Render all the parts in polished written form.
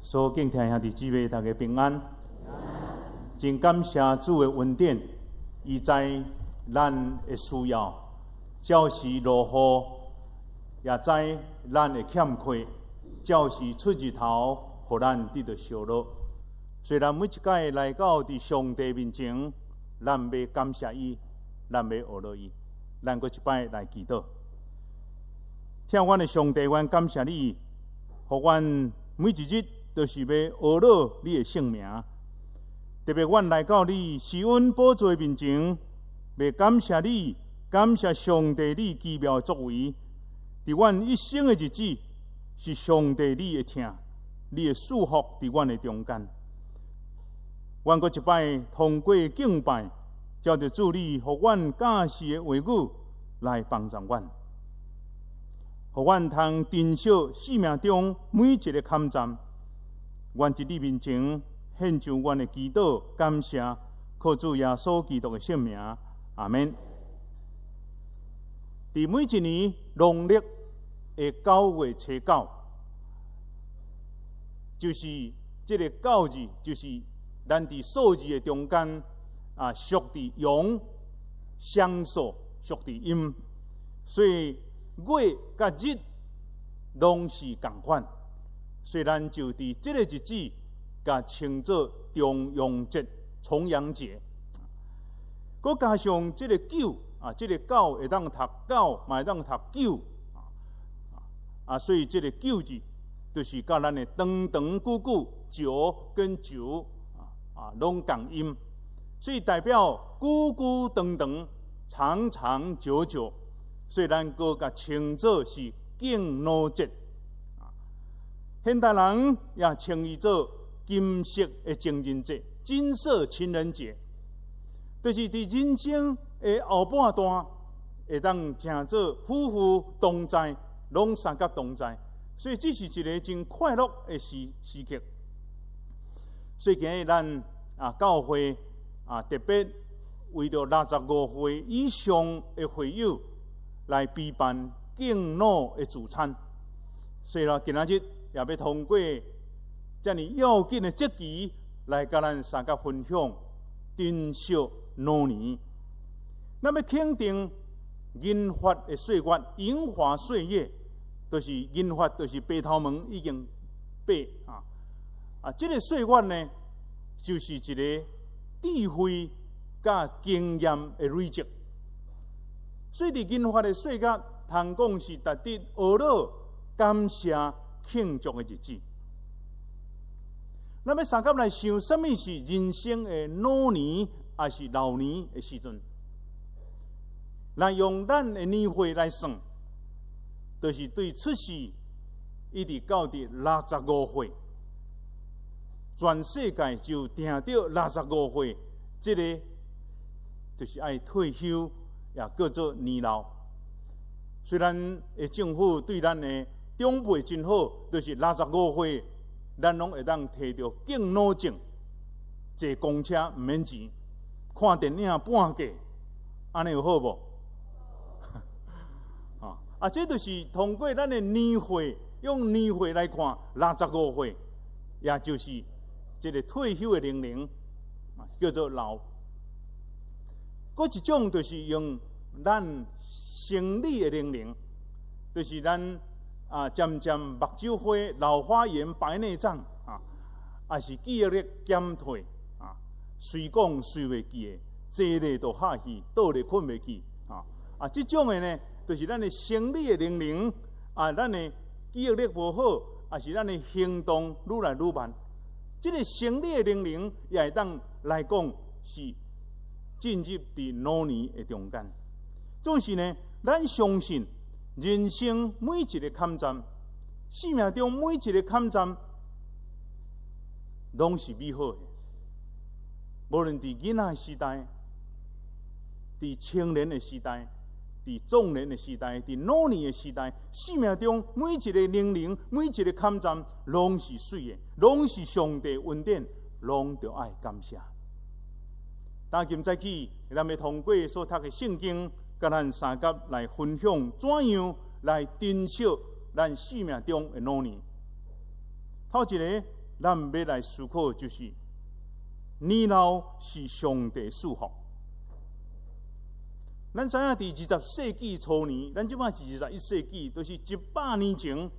所敬聽兄弟姊妹，大家平安。真感謝主的恩典，伊知咱的需要，照時落雨，也知咱的欠缺，照時出日頭，予咱得著燒熱。雖然每一擺來到佇上帝面前，咱欲感謝伊，咱欲學落伊，咱閣一擺來祈禱。疼阮的上帝，阮感謝你，予阮每一日都是欲學落你的聖名。特別阮來到你施恩寶座的面前，欲感謝你，感謝上帝你奇妙的作為。佇阮一生的日子，是上帝你的疼，你的祝福佇阮的中間。阮閣一擺通過敬拜，藉著主你予阮教示的話語來幫助阮，予阮通珍惜生命中每一个坎站。阮佇你面前獻上阮的祈禱感謝，靠主耶穌基督的聖名，阿們。佇每一年農曆的9月初9，就是這个九字，就是咱佇數字的中間啊，屬佇陽，雙數屬佇陰，所以月佮日攏是仝款，所以咱就佇這个日子，共稱做重陽節、重陽節。閣加上這个九啊，這个九會當讀九，嘛會當讀九啊，所以這个九字就是佮咱的長長久久、久跟久啊，攏仝音，所以代表久久長長、長長久久，所以咱閣共稱做是敬老節。現代人也稱伊做金色的情人節、金色情人節，就是佇人生的後半段，會當成做夫婦同在，攏相佮同在，所以這是一个真快樂的時刻。所以今日咱啊教會啊特別為著65歲以上的會友來備辦敬老的聚餐，所以啦，今仔日也欲通過遮爾要緊的節期來佮咱相佮分享珍惜老年。咱欲肯定銀髮的歲月，銀髮歲月，就是銀髮，就是白頭毛已經白啊。啊，這个歲月呢，就是一个智慧佮經驗的累積。所以，佇銀髮的歲月，通講是值得學落感謝慶祝的日子。咱欲相佮來想，啥物是人生的老年，抑是老年的時陣？來用咱的年歲來算，就是對出世一直到佇65歲。全世界就定著六十五歲，這个就是愛退休，也叫做年老。雖然的政府對咱的長輩真好，就是六十五歲，咱攏會當提著敬老證，坐公車毋免錢，看電影半價，按呢有好無？啊，這就是通過咱的年歲，用年歲來看，六十五歲，也就是這个退休的年齡，叫做老。閣一種就是用咱生理的年齡，就是咱啊漸漸目睭花、老花眼、白內障啊，抑是記憶力減退啊，隨講隨袂記得，坐咧就瞌去，倒咧睏袂去啊。啊，這種的呢，就是咱的生理的年齡啊，咱的記憶力無好，抑是咱的行動愈來愈慢。這个生理的年齡也會當來講是進入佇老年的中間。總是呢，咱相信人生每一个坎站，生命中每一个坎站，攏是美好的。無論佇囡仔時代，佇青年的時代，佇壯年的時代，佇老年的時代，生命中每一个年齡，每一个坎站，攏是媠的，攏是上帝恩典，攏著愛感謝。今今早起，咱欲通過所讀的聖經，佮咱相佮來分享怎樣來珍惜咱生命中的老年。頭一个，咱欲來思考就是年老是上帝賜福。咱知影佇20世紀初年，咱這擺是21世紀，就是100年前，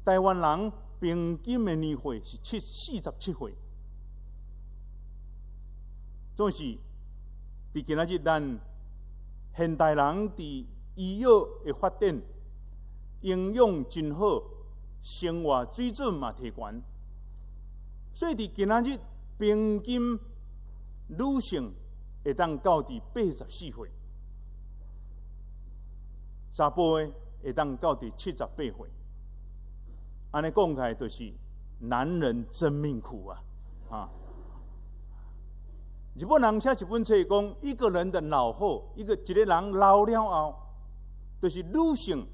台灣人平均的年歲是47歲。總是佇今仔日，咱現代人佇醫藥的發展，營養真好，生活水準嘛提懸，所以佇今仔日平均女性會當到佇84歲，查埔的會當到佇78歲。按呢講起來，就是男人真命苦啊！啊！日本人寫一本冊講，一個人的老後，一個人老了後，就是女性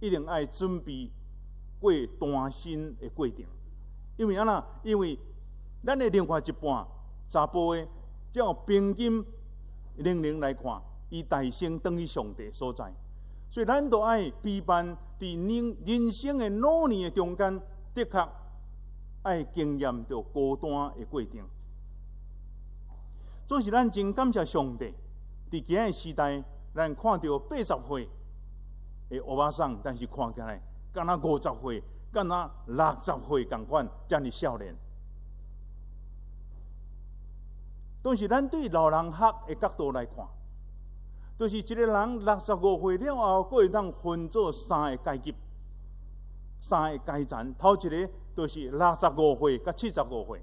一定愛準備過單身的過程。因為按怎？因為咱的另外一半查埔的，照平均年齡來看，伊代先轉去上帝所在，所以咱都愛備辦佇人生的老年的中間，的確愛經驗著孤單的過程。總是咱真感謝上帝，佇今仔時代，咱看著80歲的歐巴桑，但是看起來敢若50歲，敢若60歲仝款，遮爾少年。但是咱對老人學的角度來看，就是一個人65歲了後，閣會當分做三个階級、三个階層。頭一个就是65歲佮75歲。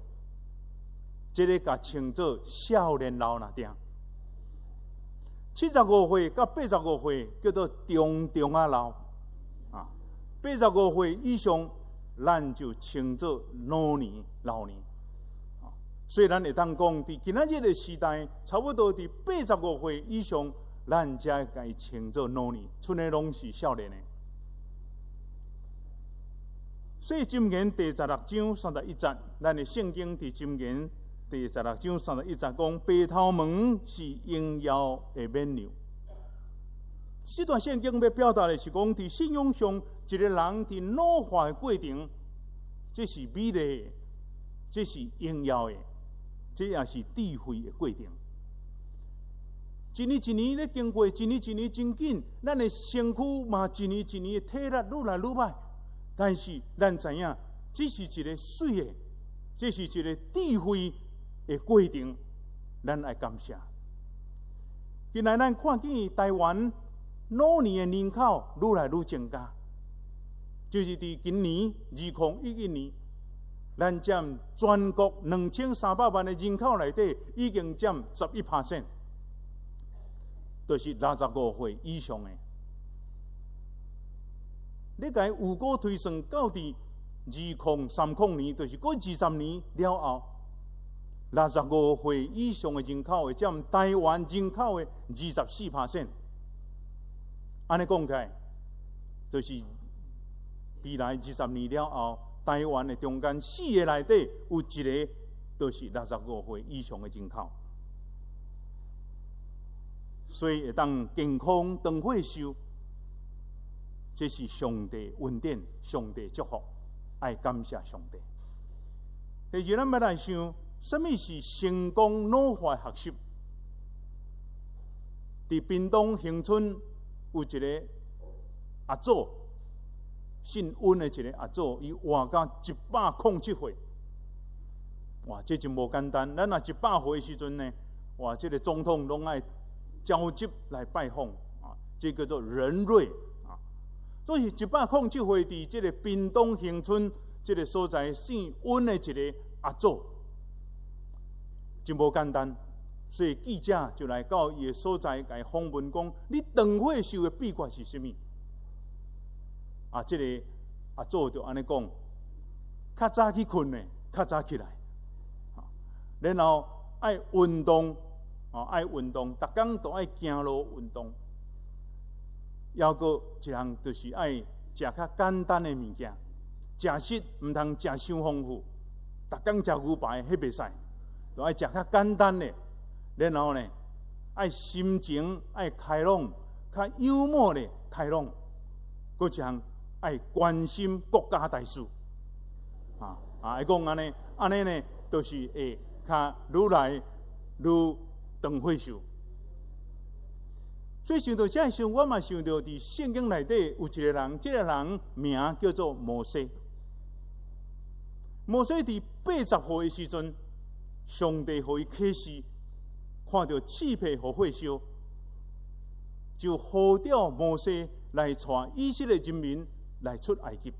這个共稱做少年老若定，75歲佮85歲叫做中中仔老，啊，85歲以上，咱就稱做老年老年。啊，所以咱會當講，佇今仔日的時代，差不多佇八十五歲以上，咱才會共伊稱做老年，賰的攏是少年的。所以箴言第十六章三十一節，咱的聖經佇箴言第十六章三十一節講，白頭毛是榮耀的冕旒。這段聖經欲表達的是講，佇信仰上，一個人佇老化的過程，這是美麗的，這是榮耀的，這也是智慧的過程。一年一年咧經過，一年一年真緊，咱的身軀嘛一年一年的體力愈來愈歹。但是咱知影，這是一个媠的，這是一个智慧的過程，咱愛感謝。近來咱看見台灣老年的人口愈來愈增加，就是佇今年2011年，咱佔全國2300萬的人口內底，已經佔11%，就是65歲以上的。你共伊預估推算到佇2030年，就是過20年了後，65歲以上的人口會佔台灣人口的24%。按呢講起來，就是未來二十年了後，台灣的中間四个內底有一个，就是六十五歲以上的人口。所以會當健康長歲壽，這是上帝恩典，上帝祝福，愛感謝上帝。第二，咱欲來想，啥物是成功老化學習？佇屏東恆春有一个阿祖，姓溫的一个阿祖，伊活到107歲。哇，這真無簡單。咱若100歲時陣呢，哇，這个總統攏愛召集來拜訪啊，這叫做人瑞啊。所以107歲佇這个屏東恆春這个所在姓溫的一个阿祖，真無簡單。所以記者就來到伊的所在，共伊訪問講：你長歲壽的秘訣是啥物？啊，這个阿祖就按呢講：較早去睏的，較早起來。然後愛運動，啊，愛運動，逐工都愛行路運動。猶閣一項就是愛食較簡單的物件，食食毋通食傷豐富，逐工食牛排，彼袂使，都愛食較簡單的。然後呢，愛心情愛開朗，較幽默的開朗。閣一項愛關心國家大事，啊，啊，會講按呢，按呢呢，就是會較愈來愈長歲壽。所以想到這時，我嘛想到佇聖經內底有一個人，這個人名叫做摩西。摩西佇80歲的時陣，上帝予伊啟示，看著刺皮予火燒，就呼召摩西來帶以色列人民來出埃及。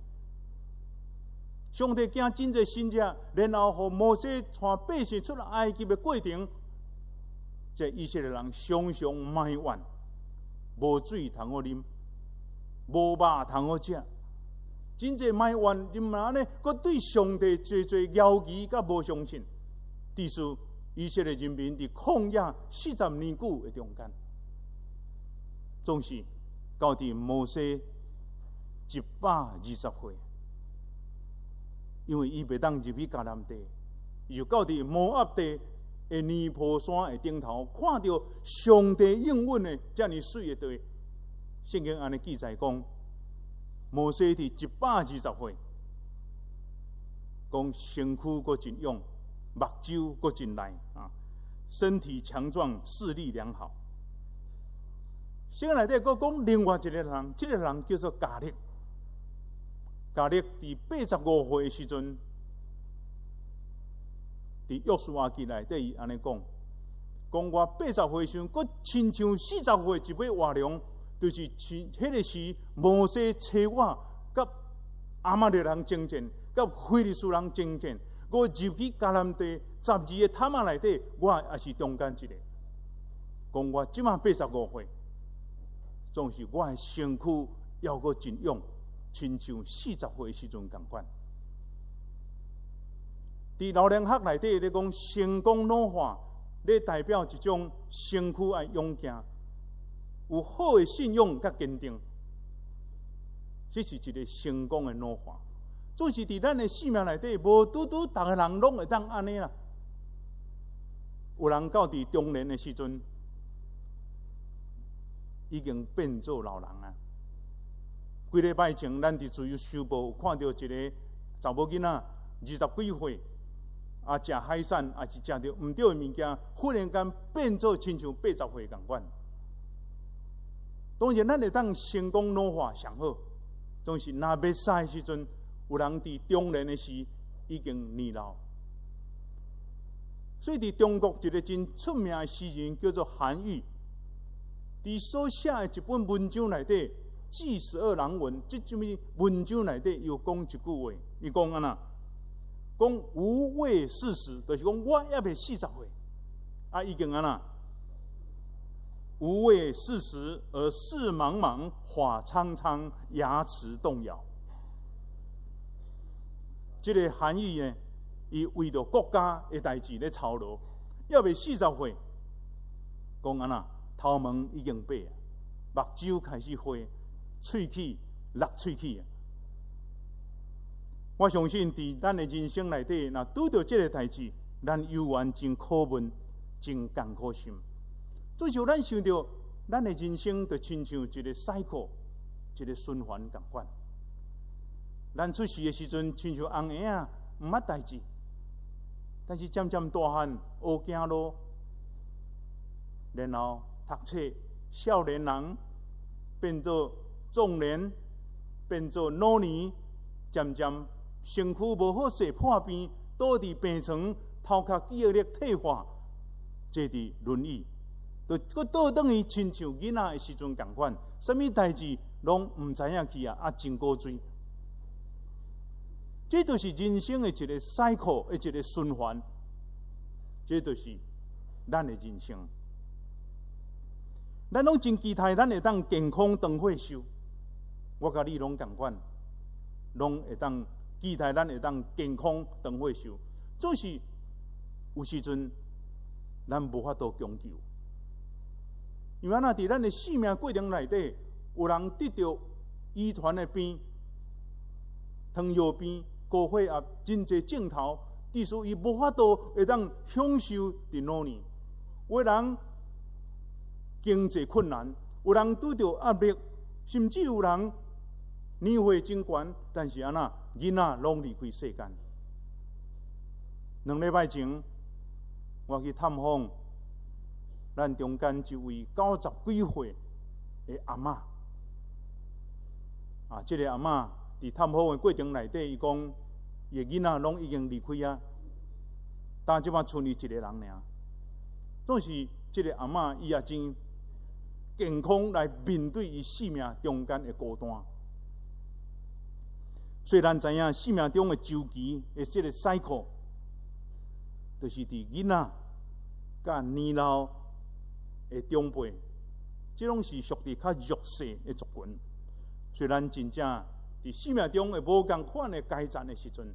上帝行真濟神跡，然後予摩西帶百姓出埃及的過程，這以色列人常常埋怨，無水通好啉，無肉通好食，真濟埋怨，恁嘛呢？閣對上帝濟濟猶疑佮無相信。致使以色列人民佇曠野40年久的中間，總是到佇摩西120歲，因為伊袂當入去迦南地，伊就到佇摩押地的尼波山的頂頭，看著上帝應允的遮爾媠的地。聖經按呢記載講，摩西佇120歲，講身軀閣真勇，目睭閣真利啊，身體強壯，視力良好。聖經內底閣講另外一個人，這個人叫做迦勒。迦勒佇85歲的時陣，佇約書亞記內底伊按呢講，講我80歲時陣，閣親像40歲一尾活龍，就是親彼個時摩西差我佮亞瑪力人爭戰，佮非利士人爭戰。我入去迦南地12個探馬內底，我也是中間一個。講我這馬85歲，總是我的身軀猶閣真勇，親像40歲時陣仝款。佇老年學內底咧講，成功老化，咧代表一種身軀愛勇健，有好的信仰佮堅定，這是一個成功的老化。總是佇咱的生命內底，無拄拄逐个人攏會當按呢啦。有人到佇中年的時陣，已經變做老人啊。幾禮拜前，咱佇自由時報有看著一个查某囡仔，20幾歲，啊，食海產，抑是食著毋對的物件，忽然間變做親像80歲仝款。當然，咱會當成功老化上好，總是若袂使的時陣，有人佇中年的時已經年老。所以佇中國一個真出名的詩人叫做韓愈，佇所寫的一本文章內底，《祭十二郎文》這種文章內底，有講一句話，伊講按怎？講吾未四十，就是講我猶未40歲，啊，已經按怎？吾未四十而視茫茫，髮蒼蒼，牙齒動搖。這個韓愈呢，伊為著國家的代誌咧操勞，猶未40歲，講按怎？頭毛已經白，目睭開始花，喙齒落喙齒。我相信，佇咱的人生內底，若拄著這个代誌，咱猶原真苦悶、真艱苦心。最少咱想著，咱的人生就親像一个 cycle，一个循環仝款。咱出世的時陣，親像紅嬰仔，毋捌代誌。但是漸漸大漢，學行路，然後讀冊，少年人變做壯年，變做老年，漸漸身軀無好勢破病，倒佇病床，頭殼記憶力退化，坐佇輪椅，就閣倒轉去親像囡仔的時陣仝款，啥物代誌攏毋知影去啊，啊真古錐。這就是人生的一個 cycle 的一個循環，這就是咱的人生。咱攏真期待咱會當健康長歲壽，我佮你攏仝款，攏會當期待咱會當健康長歲壽。總是有時陣咱無法度強求，因為按怎佇咱的生命過程內底，有人得著遺傳的病、糖尿病、高血壓、真濟症頭，致使伊無法度會當享受佇老年。有的人經濟困難，有人拄著壓力，甚至有人年歲真懸，但是按怎囡仔攏離開世間。2禮拜前，我去探訪咱中間一位九十幾歲的阿嬤。啊，這个阿嬤佇探訪的過程內底，伊講，伊的囡仔攏已經離開啊，但這擺賰伊一个人爾。總是這个阿嬤，伊也真健康來面對伊生命中間的孤單。所以咱知影生命中的周期的這个 cycle，就是佇囡仔佮年老的長輩，這攏是屬佇較弱勢的族群。所以咱真正佇生命中的無仝款的階層的時陣，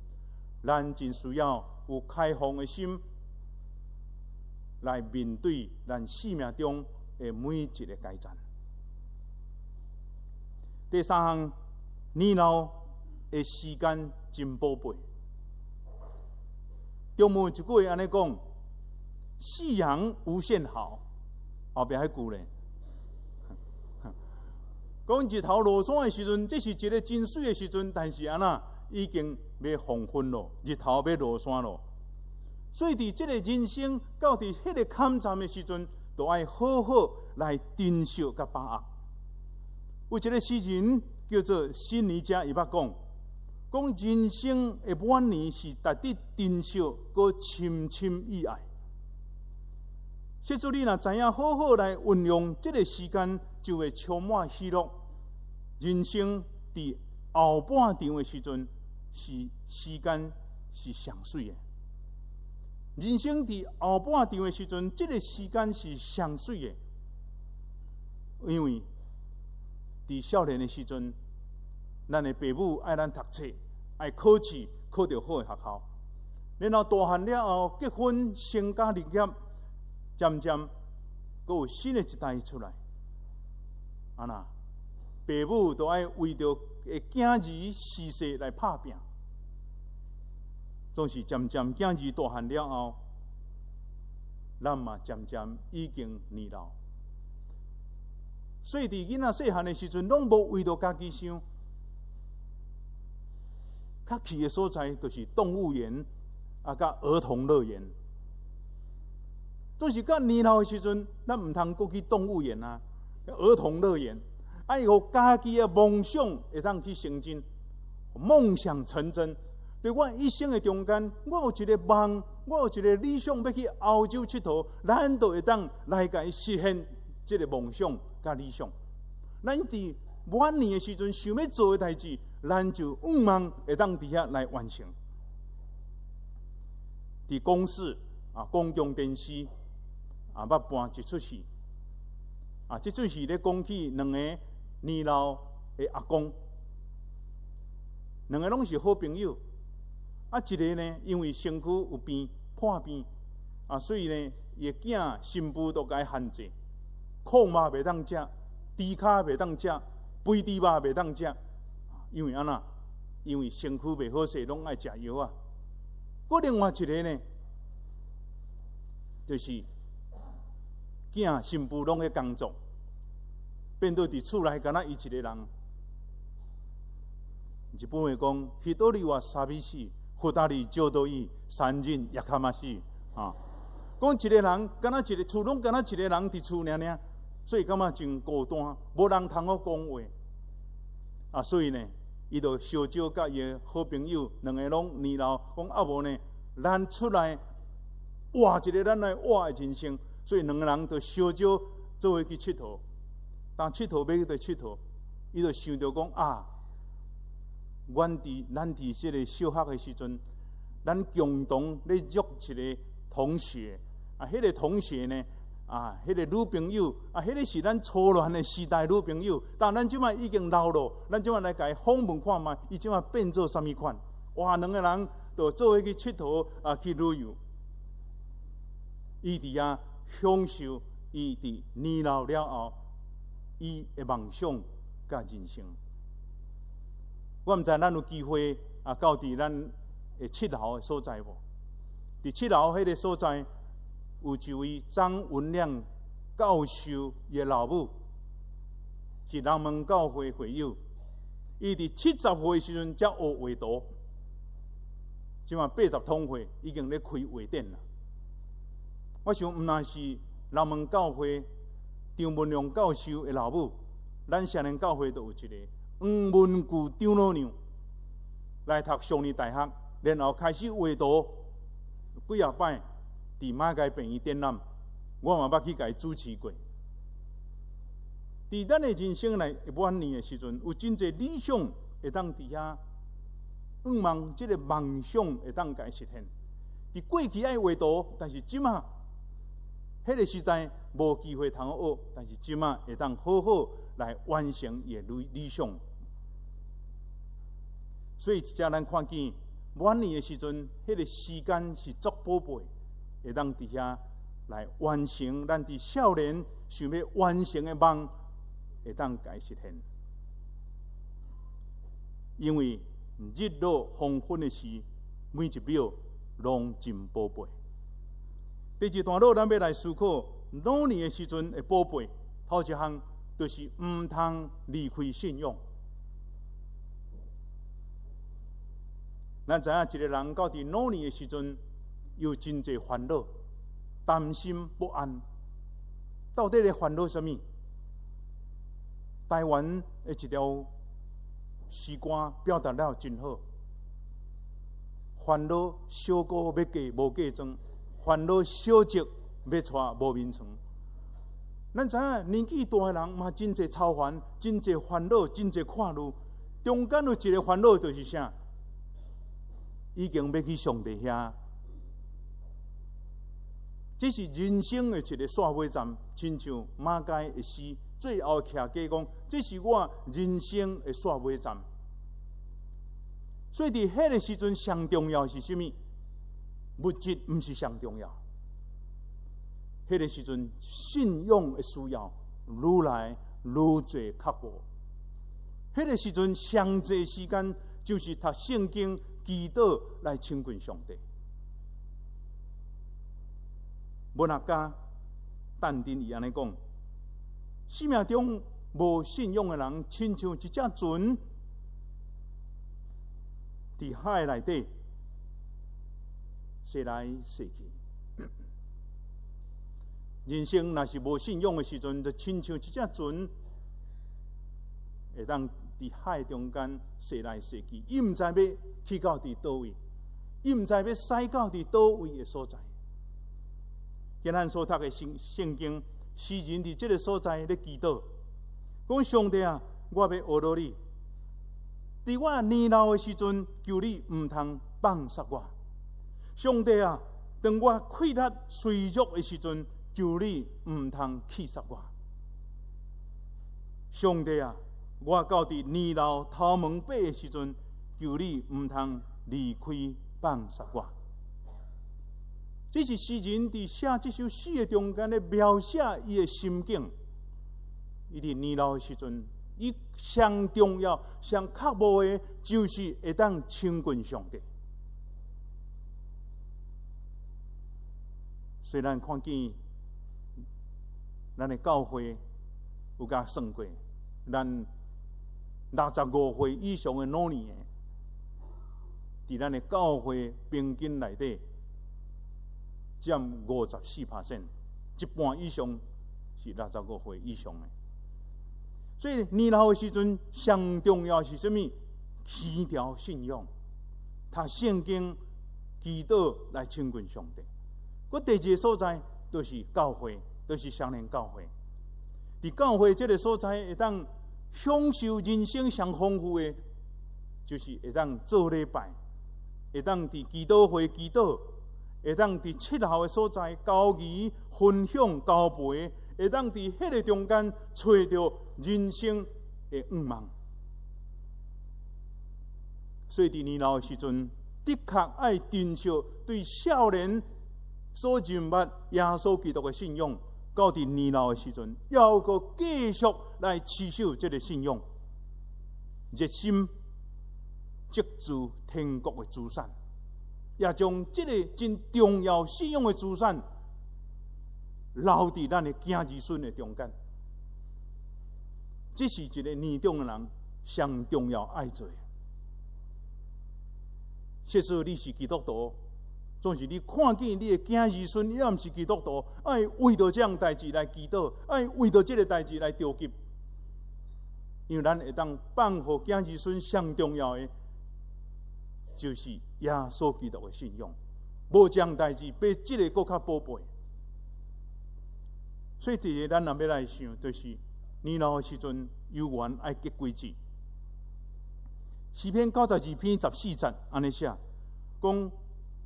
咱真需要有開放的心來面對咱生命中的每一个階層。第三項，年老的時間真寶貝。中文一句話按呢講：夕陽無限好，後壁彼句咧。講日頭落山的時陣，這是一个真媠的時陣，但是按怎已經欲黃昏咯，日頭欲落山咯。所以佇這个人生到佇彼个坎站的時陣，都愛好好來珍惜佮把握。有一个詩人叫做辛尼加，伊捌講，講人生的晚年是值得珍惜閣深深意愛。假使你若知影好好來運用這个時間，就會充滿喜樂。人生佇後半場的時陣，是時間是上媠的。人生佇後半場的時陣，這个時間是上媠的，因為佇少年的時陣，咱的爸母愛咱讀冊，愛考試，考著好的學校。然後大漢了後，結婚、成家立業，漸漸閣有新的一代出來。啊那，爸母都愛為著的囝兒時勢來拍拚，總是漸漸囝兒大漢了後，咱嘛漸漸已經年老。所以佇囡仔細漢的時陣，攏無為著家己想，較去的所在就是動物園啊，佮兒童樂園。總是到年老的時陣，咱毋通閣去動物園啊，兒童樂園，愛予家己的夢想會當去成真，夢想成真。佇我一生的中間，我有一个夢，我有一个理想，欲去歐洲𨑨迌，咱就會當來共伊實現這个夢想佮理想。咱佇晚年的時陣想欲做的代誌，咱就向望會當佇遐來完成。佇公視啊，公共電視啊，捌播一齣戲啊，這齣戲咧講起兩个年老的阿公，兩个攏是好朋友。啊，一个呢，因為身軀有病破病啊，所以呢，伊的囝新婦都共伊限制，炕肉袂當食，豬跤袂當食，肥豬肉袂當食，因為按怎？因為身軀袂好勢，攏愛食藥啊。閣另外一个呢，就是囝新婦攏咧工作，變做佇厝內干焦伊一个人。日本話講，一人は寂しい，二人ちょうどいい，三人やかましい啊！講一个人，干焦一个厝攏干焦一个人佇厝爾爾，所以感覺真孤單，無人通好講話。啊，所以呢，伊就相招佮伊的好朋友，兩个攏年老，講啊無呢，咱出來活一个咱來活的人生。所以兩个人就相招做伙去𨑨迌。當𨑨迌欲去佚佗，伊就想著講啊，阮佇咱佇這个小學的時陣，咱共同咧約一个同學，啊，彼个同學呢，啊，彼个女朋友，啊，彼个是咱初戀的時代女朋友，但咱這擺已經老咯，咱這擺來共伊訪問看覓，伊這擺變做啥物款？哇，兩个人就做伙去𨑨迌啊，去旅遊。伊佇遐享受伊佇年老了後，伊的夢想佮人生。我毋知咱有機會啊，到佇咱的七樓的所在無？佇七樓彼个所在，有一位張文亮教授伊的老母，是人民教會會友。伊佇70歲時陣才學畫圖，這馬80通歲，已經咧開畫展啦。我想毋但是南門教會張文良教授的老母，咱雙連教會都有一个黃文具長老娘來讀上年大學，然後開始畫圖，幾仔擺佇馬偕病院展覽，我嘛捌去共伊主持過。佇咱的人生來晚年的時陣，有真濟理想會當佇遐向望，這个夢想會當共實現。佇過去愛畫圖，但是這馬彼个時代無機會通學，但是這馬會當好好來完成伊的理想。所以，這咱看見晚年的時陣，彼个時間是足寶貝，會當佇遐來完成咱佇少年想欲完成的夢，會當共實現。因為日落黃昏的時，每一秒攏真寶貝。第二段落，咱欲來思考老年的時陣的寶貝，頭一項就是毋通離開信仰。咱知影一个人到佇老年的時陣，有真濟煩惱、擔心不安。到底咧煩惱啥物？台灣的一條詩歌表達了真好。煩惱小姑欲嫁無嫁妝，煩惱小叔欲娶無眠床。咱知影年紀大的人嘛，真濟操煩，真濟煩惱，真濟看慮。中間有一个煩惱就是啥？已經欲去上帝遐。這是人生的一个煞尾站，親像馬偕的詩最後徛家講，這是我人生的煞尾站。所以佇彼个時陣，上重要是啥物？物質毋是上重要。彼个時陣，信仰的需要愈來愈濟較無。彼个時陣，上濟時間就是讀聖經、祈禱來親近上帝。文學家但丁伊按呢講：生命中無信仰的人，親像一隻船佇海內底，踅來踅去。人生若是無信仰的時陣，就親像一隻船，會當佇海中間踅來踅去，伊毋知欲去到佇佗位，伊毋知欲駛到佇佗位的所在。今咱所讀的聖經，詩人佇這个所在咧祈禱，講上帝啊，我欲學落你，佇我年老的時陣，求你毋通放殺我。上帝啊，當我氣力衰弱的時陣，求你毋通棄殺我。上帝啊，我到佇年老頭毛白的時陣，求你毋通離開放殺我。這是詩人佇寫這首詩的中間咧描寫伊的心境。伊佇年老的時陣，伊上重要、上渴慕的，就是會當親近上帝。雖然看見咱的教會有共算過，咱65歲以上的老年的，佇咱的教會平均內底佔54%，一半以上是65歲以上的。所以年老的時陣，上重要是啥物？持牢信仰，讀聖經、祈禱來親近上帝。閣第二个所在，就是教會，就是雙連教會。佇教會這个所在，會當享受人生上豐富的，就是會當做禮拜，會當佇祈禱會祈禱，會當佇七號的所在交誼分享交陪，會當佇彼个中間揣著人生的願望。所以佇年老的時陣，的確愛珍惜對少年所認捌耶穌基督的信仰，到佇年老的時陣，猶閣繼續來持守這个信仰，熱心積聚天國的資產，也將這个真重要信仰的資產留佇咱的囝兒孫的中間。這是一个年長的人上重要愛做的。設使你是基督徒，總是你看見你的囝兒孫猶毋是基督徒，愛為著這項代誌來祈禱，愛為著這个代誌來著急，因為咱會當放予囝兒孫上重要的，就是耶穌基督的信仰。無這項代誌比這个閣較寶貝。所以，第二，咱若欲來想，就是年老的時陣，猶原愛結果子。詩篇92篇14節按呢寫，講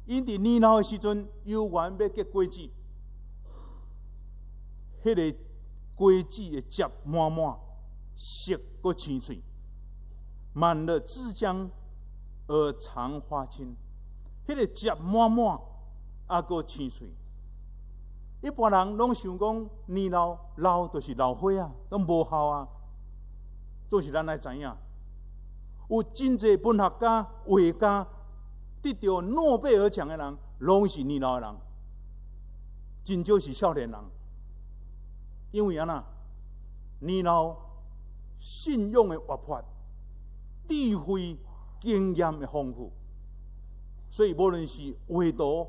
𪜶佇年老的時陣，猶原欲結果子，彼个果子會結滿滿，熟閣青翠，滿了枝漿而常發青，彼个結滿滿，猶閣青翠。一般人攏想講年老老就是老歲仔，攏無效啊。總是咱愛知影，有真濟文學家、畫家得著諾貝爾獎的人，攏是年老的人，真少是少年人。因為按怎？年老信仰的活潑，智慧經驗的豐富，所以無論是畫圖，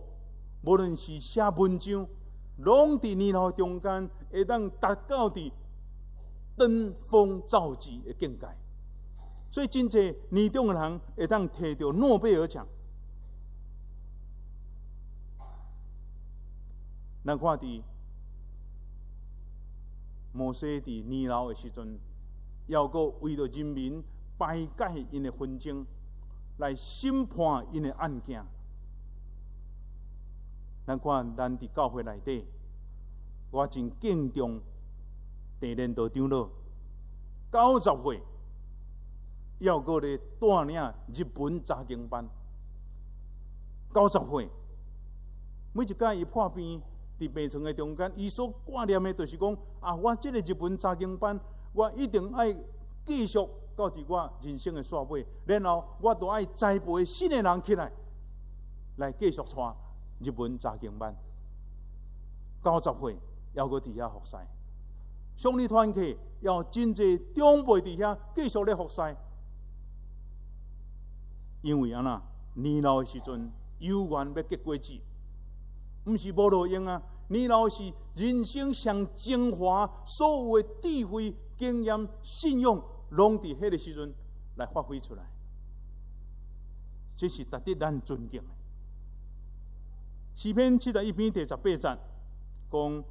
無論是寫文章，攏佇年老中間會當達到佇登峰造極的境界。所以真濟年長的人會當提著諾貝爾獎。咱看佇摩西佇年老的時陣，猶閣為著人民排解𪜶的紛爭，來審判𪜶的案件。咱看咱佇教會內底，我真敬重鄭連道長老，90歲，猶閣咧帶領日本查經班。90歲，每一擺伊破病佇病床的中間，伊所掛念的就是講啊，我這个日本查經班，我一定愛繼續到佇我人生的煞尾，然後我都愛栽培新的人起來，來繼續帶日本查經班。90歲，猶閣佇遐服侍，上帝團契有真濟長輩佇遐繼續咧服侍，因為按怎年老的時陣，猶原欲結果子，毋是無路用啊！年老是人生上精華，所有的智慧、經驗、信仰，攏佇彼个時陣來發揮出來，這是值得咱尊敬的。詩篇71篇第18節講：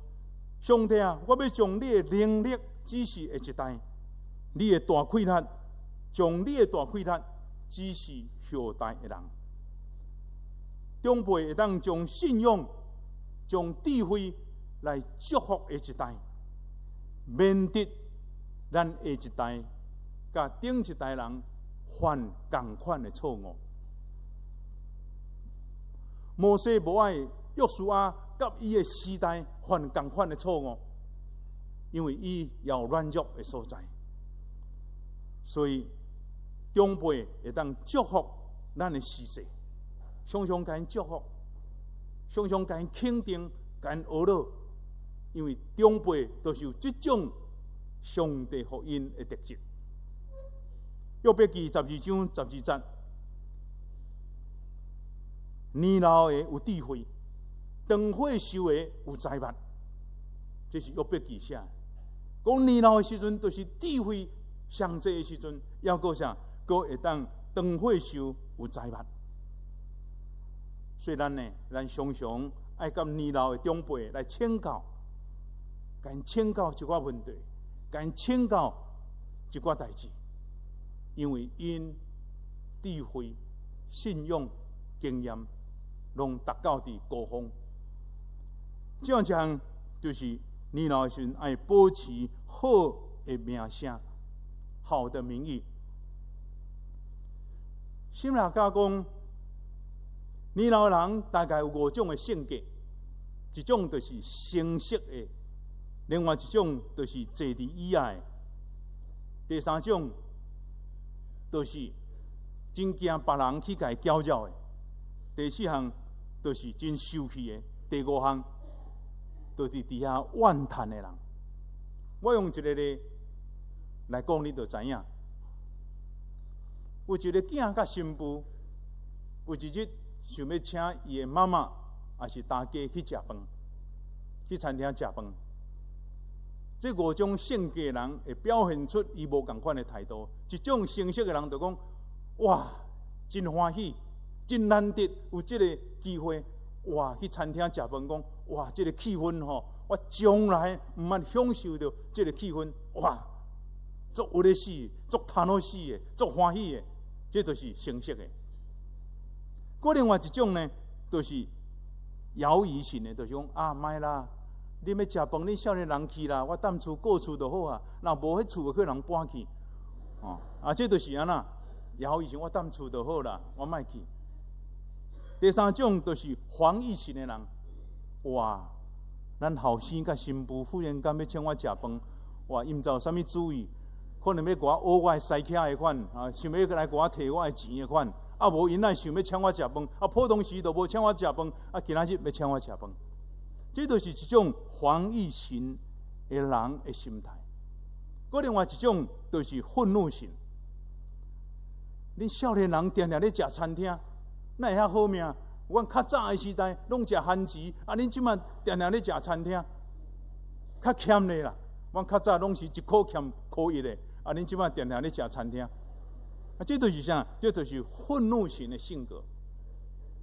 上帝啊，我欲將你的能力指示下一代，你的大氣力，將你的大氣力指示後代的人。長輩會當將信仰、將智慧來祝福下一代，免得咱下一代佮頂一代人犯仝款的錯誤。摩西無愛約書亞佮伊的時代犯仝款的錯誤，因為伊有軟弱的所在，所以長輩會當祝福咱的時勢，常常共𪜶祝福，常常共𪜶肯定、共𪜶呵咾，因為長輩都是有這種上帝予𪜶的特質。約伯記12章12節。年老的有智慧，長歲壽的有財物。這是約伯記寫的。講年老的時陣，就是智慧上濟的時陣，猶閣啥？閣會當長歲壽有財物。所以咱呢，咱常常愛佮年老的長輩來請教，共𪜶請教一寡問題，共𪜶請教一寡代誌，因為𪜶智慧、信仰、經驗，攏達到佇高峰。這樣一項就是年老的時陣愛保持好的名聲，好的名譽。心理學家講，年老的人大概有五種的性格，一種就是誠實的，另外一種就是坐佇椅仔的，第三種就是真驚別人去共伊攪擾的，第四項就是真受氣的，第五項就是佇遐怨嘆的人。我用一个例來講，你就知影。有一个囝佮新婦，有一日想欲請伊的媽媽，抑是大家去食飯，去餐廳食飯。這五種性格的人會表現出伊無仝款的態度。一種形式的人就講：哇，真歡喜，真難得有這個機會，哇，去餐廳食飯，講哇，這個氣氛吼，我從來毋捌享受著這個氣氛，哇，足有咧死，足頭腦死的，足歡喜的，這就是誠實的。閣另外一種呢，就是猶豫型的，就是講啊，莫啦，恁欲食飯，恁少年人去啦，我踮厝顧厝就好啊。若無彼厝會去予人搬去，哦，啊，這就是按怎猶豫型，我踮厝就好啦，我莫去。第三種就是防禦型的人，哇，咱後生佮新婦忽然間欲請我食飯，哇，伊毋知有啥物主意，可能欲共我訛我的司機的款，啊，想欲來共我提我的錢的款，啊，無𪜶若想欲請我食飯，啊，普通時都無請我食飯，啊，今仔日欲請我食飯，這就是一種防禦型的人的心態。閣另外一種就是憤怒型，恁少年人定定咧食餐廳，哪會遐好命？阮較早的時代攏食番薯，啊，恁這馬定定咧食餐廳，較儉咧啦。阮較早攏是一箍欠箍一的，啊，恁這馬定定咧食餐廳，啊，這就是啥？這就是憤怒型的性格。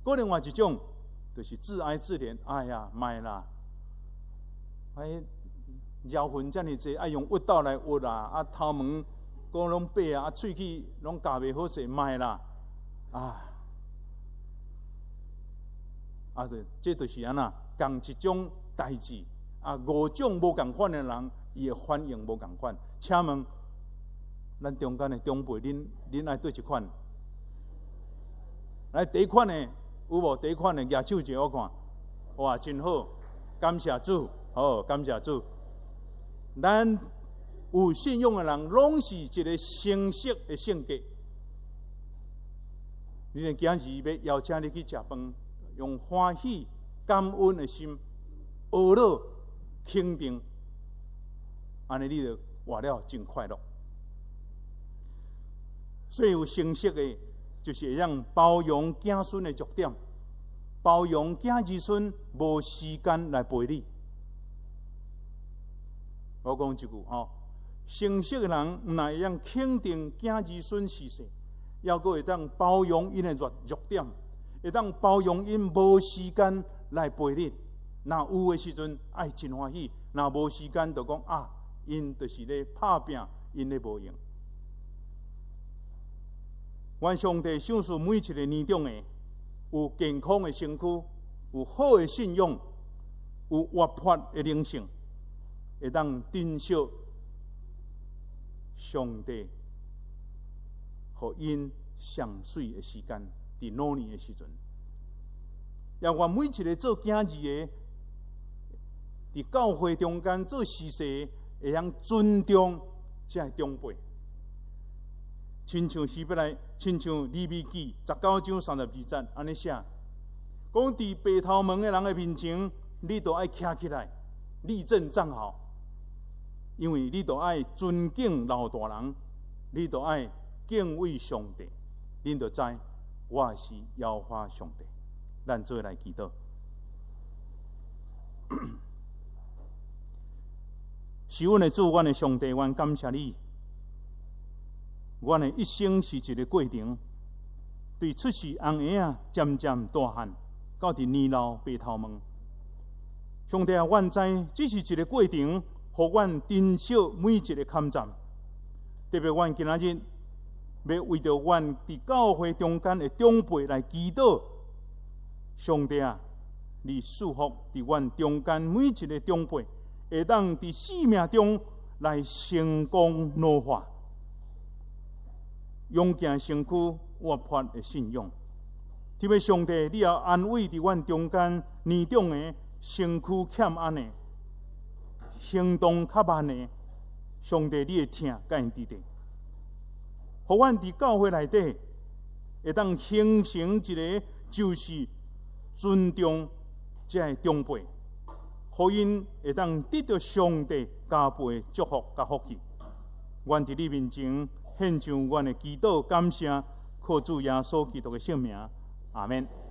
閣另外一種就是自哀自憐，哎呀，莫啦，哎，澆糞遮爾濟，愛用挖斗來挖啦，啊，頭毛閣攏白啊，啊，喙齒攏咬袂好勢，莫啦，啊。啊對，這就是按怎仝一種代誌啊，五種無仝款的人，伊的反應無仝款。請問，咱中間的長輩，恁恁愛佗一款？來第一款的有無？第一款的舉手者我看，哇，真好，感謝主，好，感謝主。咱有信仰的人，攏是一個誠實的性格。你的囝兒欲邀請你去食飯，用歡喜、感恩的心，學樂、肯定，按呢你就活了真快樂。所以有誠實的，就是會當包容子孫的弱點，包容子兒孫無時間來陪你。我講一句吼，誠實的人毋但會當肯定子兒孫序勢，猶閣會當包容𪜶的弱弱點，會當包容𪜶無時間來陪你。若有的時陣愛真歡喜，若無時間就講啊，𪜶就是咧拍拚，𪜶咧無閒。願上帝賞賜每一個年長的，有健康的身軀，有好的信仰，有活潑的靈性，會當珍惜上帝予𪜶上媠的時間，佇老年的時陣。也願每一個做囝兒的，佇教會中間做司事，會曉尊重這个長輩。親像希伯來，親像利未記19章32節按呢寫，講佇白頭毛的人的面前，你都愛徛起來，立正站好，因為你都愛尊敬老大人，你都愛敬畏上帝，恁就知我是耶和華上帝。咱做伙來祈禱。是阮的主，阮的上帝，阮感謝你。阮的一生是一個過程，對出世紅嬰仔，漸漸大漢，到佇年老白頭毛。上帝啊，阮知這是一個過程，予阮珍惜每一個坎站。特別阮今仔日欲為著阮佇教會中間的長輩來祈禱。上帝啊，你賜福佇阮中間每一個長輩，會當佇生命中來成功老化，勇健身軀，活潑的信仰。特別上帝，你也安慰佇阮中間年長的身軀欠安的，行動較慢的，上帝你的疼佮𪜶佇底，予阮佇教會內底會當形成一個就是尊重這个長輩，予𪜶會當得著上帝加倍的祝福佮福氣。阮佇你面前獻上阮的祈禱感謝，靠主耶穌基督的聖名，阿們。